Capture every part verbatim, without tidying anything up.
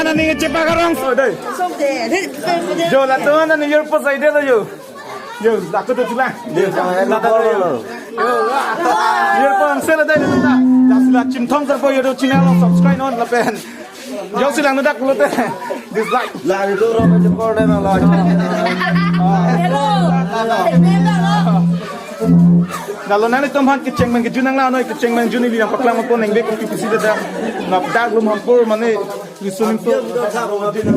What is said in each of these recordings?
Nani chepak arong. Oh, dei. Sok de. Yo, latum nani your post ide lo yo. Yo, laku tu chulang. Yo, laku tu chulang. Yo, wah. Your post sel dei, latum ta. Jasi la Chimthong Sarpo YouTube channel lo subscribe non lapen. Yo, si lang dak lo te. Dislike. La itu ro chepak dei na la. Hello. Nalo nanglitum aphan kecheng man kejun nanglang noi, kecheng man jun ili nangpaklang pon nengbe kopi pisi dada. Nap dak lum hampur mane lisun itu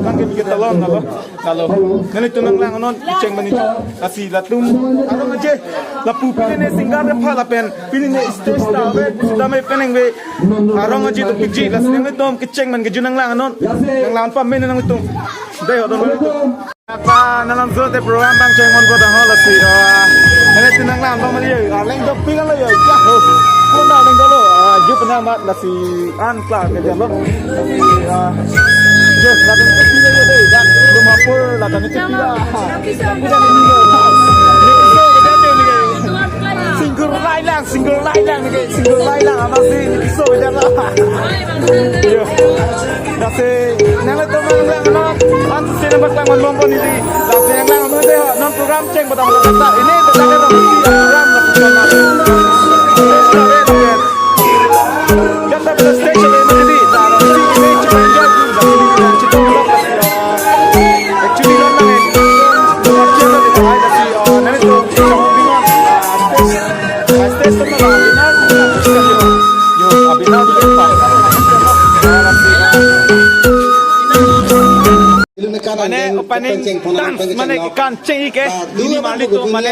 kan ke bikin talon nalo. Nalo. Nanglitum nanglang non kecheng man itu. Lasi latum arong aje. Lapu pini ne singer repha lapen pini ne stage ta ve sudah me peneng ve. Arong aje tu piji lasi nanglitum kecheng man kejun nanglang non. Nanglang pa men nanglitum. Dei ho don nanglitum. Apa nalam surat program bang cheng mon ko dang ho lasi. Ah, ini tinang lam bang mali ya. Arleng dopik kan lo ya. Ya. Pun arleng dolo. Ah, ju pena mat lasi an klar ke jalo. Lasi, ah, ju ladan ke pila ya dei. Dak rumah pur ladan ke pila. Aku dah ni lo. Ni so ke jatuh ni. Single line lang, single line lang ni, single line lang, amatsi ni so ke jatuh. Yo. Lasi nanglitum nanglang non, ansi nangpaklang non bom pon ili. Lasi nanglang non dei ho, non program cheng bata bata. Ini bata ke program lasi. Jata bata stage le mati di. Lasi ini cheng jadu, lasi ini cheng jadu. Actually, non nang eh. Lasi, ah, nanglitum cheng bingon. Ah, stage. Mane opening dance, mane kekan cheng ik ke, minimal itu, mane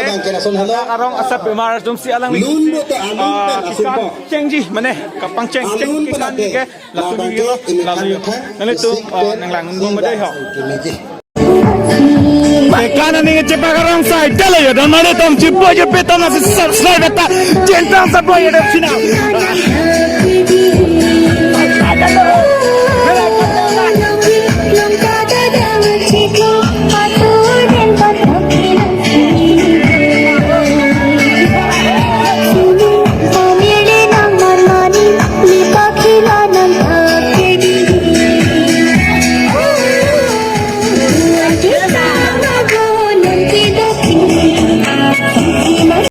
arong asap pemar jom si alang mi, ah, kekan chengji, mane kapangcheng cheng kekan ik ke, langsung ini lo, lalu yo. Nanglitum, ah, nanglang non bom dei ho. Tekan ani chepak arong sai dalo ya, dan nanglitum chipo je petan nasi subscribe ta Chimthong Sarpo YouTube channel.